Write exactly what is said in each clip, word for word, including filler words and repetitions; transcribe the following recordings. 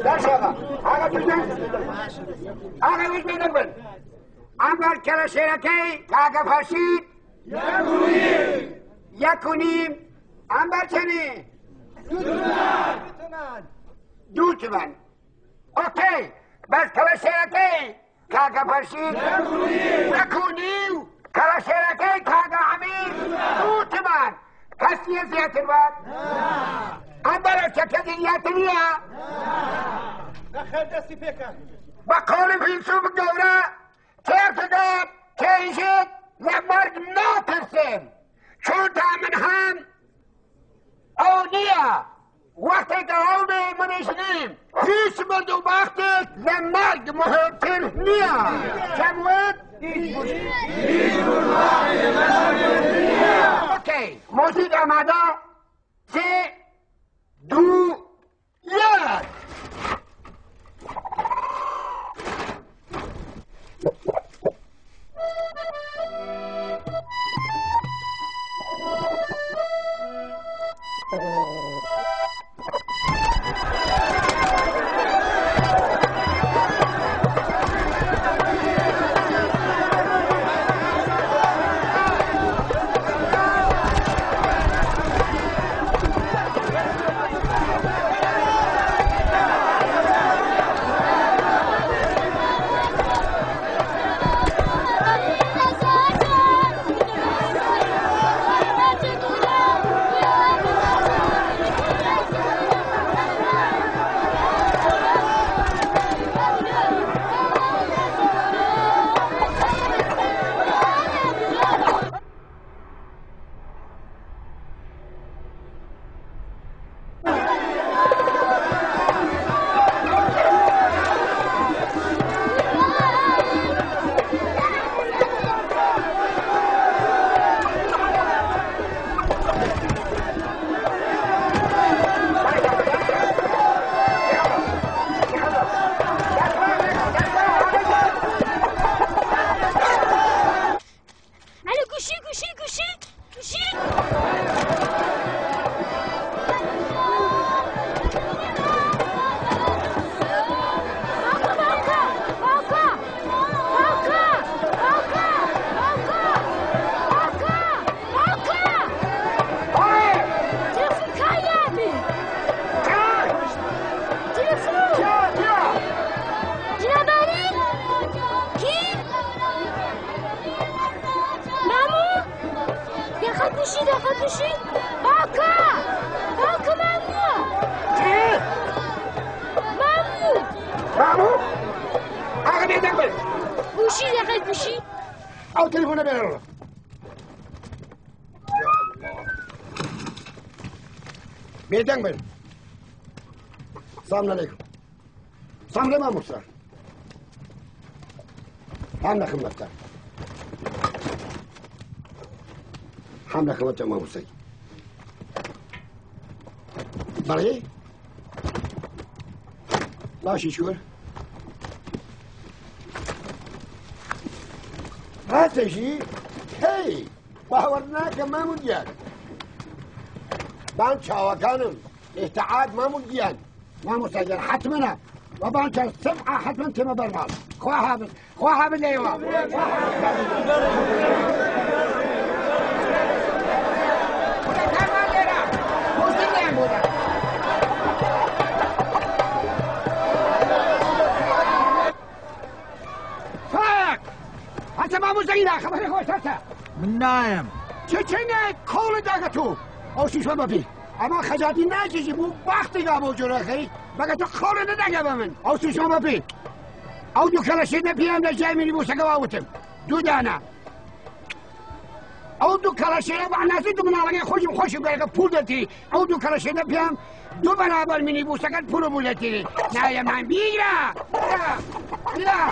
Berşeva. Axa Dûzen. Axa Dûzen bin. Amber keleşêrekey Kage Ferşîd. Yek û nîm. Yek û nîm. Amber çenî? Du tûmen. Du tûmen. Okey. Bes keleşêrekey Kage Ferşîd. Yek û nîm. Yek û nîm. Keleşêrekey Kage Emîr. Du tûmen. Kes niye zêtir vat? Amber çeke zêtir niye? Nexêr destî pê ke. Bi qolî fîlsûf gewre. Kêfidar, kêjik, li merg natirsin. Çunka min hem ew niye. Wextê ke ew bê, min êş nîm. Hiç bird û baxtek li merg muhimtir niye. Çem wet? Okey. Muzîk amade. Sê, du, yek. Hadi kuşu, kuşu, kuşu, kuşu. Balka, balka, balka. Balka, balka, balka, balka. Telefon kayabî. Telefon. Cinabanî. Kî? Mamû. Deqe kuşî, deqe kuşî. Balka. Balka mamû. Kî? Mamû. Mamû. Axa bêdeng bin. Kuşî, deqe kuşî. Ew telefona bêre re. Bêdeng bin. Selamun aleykum. Selamun aleykum mamoste. Hem ne xizmette. Hem ne xizmette mamoste. Belê. Laşî çûr. Rastê jî, hey, bawer nake Memû Giyan. Ben çawakan im. Îtîat Memû Giyan. Mamoste Giyan, hetmene. Ve ben çar seb'a hetmen tême ber mal. Xwe hafız. Xwe hafız eywa. Fak! Hete Memû Zeyna, xeberê xwe hete. Min nayem. Çi çi ne kol dage tu? Ew şîşme bapî. Ama xecatî nakî jî bû baxtê ga bo cure xeyî. Bege tu qawlê nedage be min. Ew şîşme bapî. Ew du keleşê de piyem de cemî bû seke wa witim. Du dana. Ew du keleşê de ba nasî tu min alege xweşim xweşim bereke pûr de tî. Ew du keleşê de piyem du beraber minîbûseke pûr bû de tî. Nayem hem bîra. Bîra. Bîra.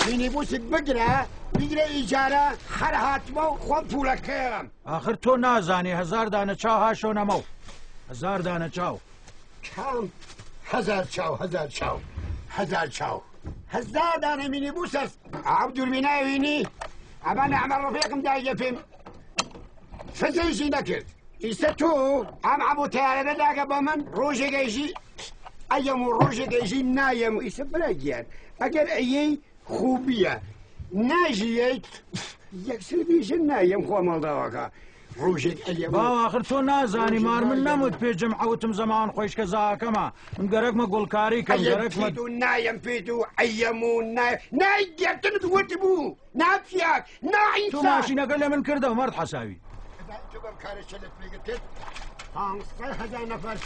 Minîbûsik bigire, bigire îcara, her hatma xwe pûre kim. Axir to nazanî hezar dane çaw haşo nemaw. Hezar dane çaw. Kam? Hezar çaw, hezar çaw. Hezar çaw. Hezar dane minîbûs est. Ev dûrmîna wînî. Eva ne Emel Refîqim dayê pêm. Fizê jî nekird. Îse tu, em ebo teyarede dage ba min, rojeke jî eyem û rojeke jî nayem û îse bira giyan. Eger eyê xûbiye, ne jî yê, yeksir bêje nayem xwe maldawaka. Rojek eyem û Baw, axir to nazanî, rojek mar min nayem. Nemut pê cem ewtim zeman xweşke zahakema. Min gerek me gulkarî kem, Eyem gerek me pê tu, nayem pê tu, eyem û nayem. Nayem gertin tu wetibû. Napiyak, na Tu însan. Maşîneke li min kirde, merd hesawî. Eda tu bem kare çelet pêgitir. Panzdeh hezar nefer.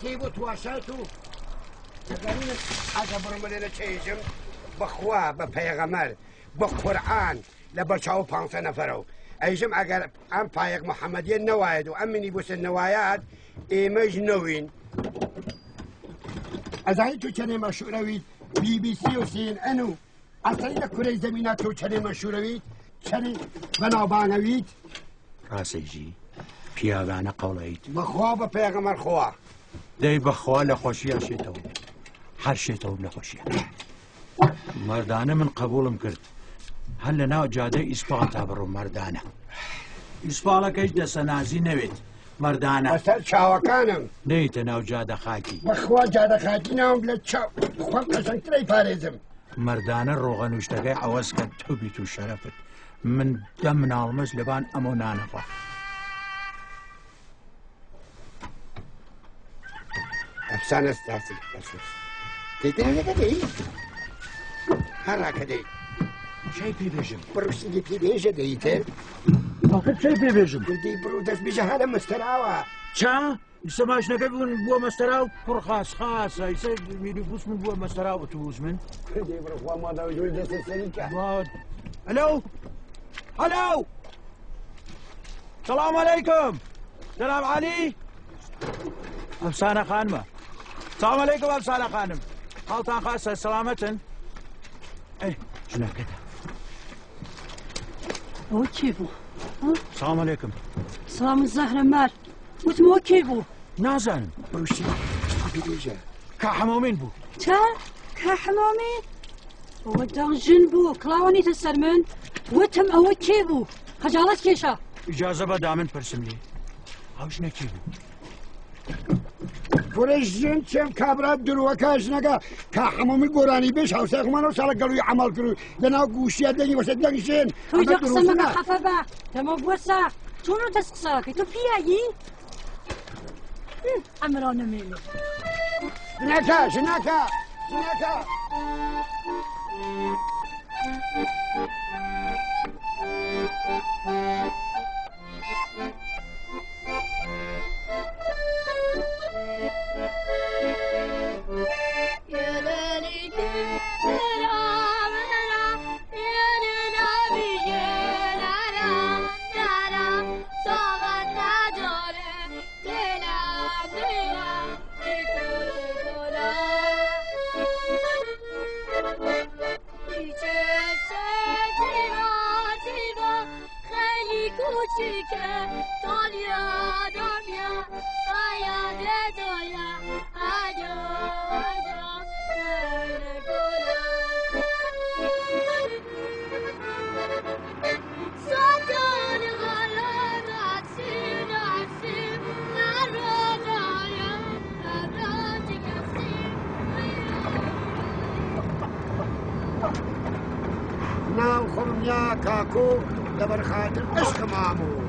Tê bu tuwaşay tu. Dizanin ez ebe birmilêne çêjim. Bi Xwa, bi Peyxemer, bi Quran, le ber çawo panzdeh nefer ew. Êjim eger em payek Muhammediye newayed û em minîbusê newayad, ême ji newîn. Ezayî tu çenê meşhûr ewî, B B C û C N N û Eslî de kurê zemîna to çenê meşhûr ewît, çenê benavbang ewît. Rastê jî, piyagane qewleyît. Bi Xwa, bi Pêxemer Xwa. Dey bi Xwa li xweşiya şêtewim. Her şêtewim li xweşiya. Merdane min qebûlim kirt. Her li nav cade îspalta birim merdane. Îspaleke ji desenazî newêt. Merdane. Li ser çawakan im. Neyte nav cade xakî. Bi Xwa cade xakî newim, li çaw xwe qeşengtir ê parêzim. Merdane roxenûşteke ewez ke tu bî tu şerefit. Min dem nalmes li van emo nane xwe. Efsane stasî. Têtene ne kadar iyi. Her rakede. Şey pê bêjim. Bro, şimdi pê bêje de yeter. Bakın şey pê bêjim. Guldi bro, dest bêje hala mesterawa. Ça? Semaş neke bûn bû mestera û pir xas xas. Îse mînîbûs min bû mestera û otobûs min. Dê bro, xwe ma da jûr destê serî ke. Alo? Alo? Selam aleykum. Selam Ali. Efsane Xanım. Selam aleykum Efsane Xanım. Haltan xas e, selametin. Eh, şuna kete. Ew kê bû? Ha? Selam aleykum. Selam Zehre Mer. Gotim ew kê bû? Nazanim. Rûşî, bibêje. Ka Hemomîn bû. Çi? Ka Hemomîn? Ew deng jin bû. Kilawanî te ser min. Gotim ew kê bû? Xecalet kêşa. Îcaze be da min pirsim lê. Ew jine kê bû? Kurê jin çem kabra dirweka jineka ka Hemomî goranî bêj hewsay xwe mano sala gelo wî emal kiro. Li nav gûşiya dengî wese deng jin. Tu ji qise min xefe be. Dema wese. Çûn û dest qise ke. Tu piya yî. Hı, emra nemêne. Jineka, jineka, jineka. Çiçek tiva tiva, xelî kûçik e, taliya damiya, aya de doya, aya, aya, seyre gola. Nav xurmiya kako, li ber xatir eşq mamo.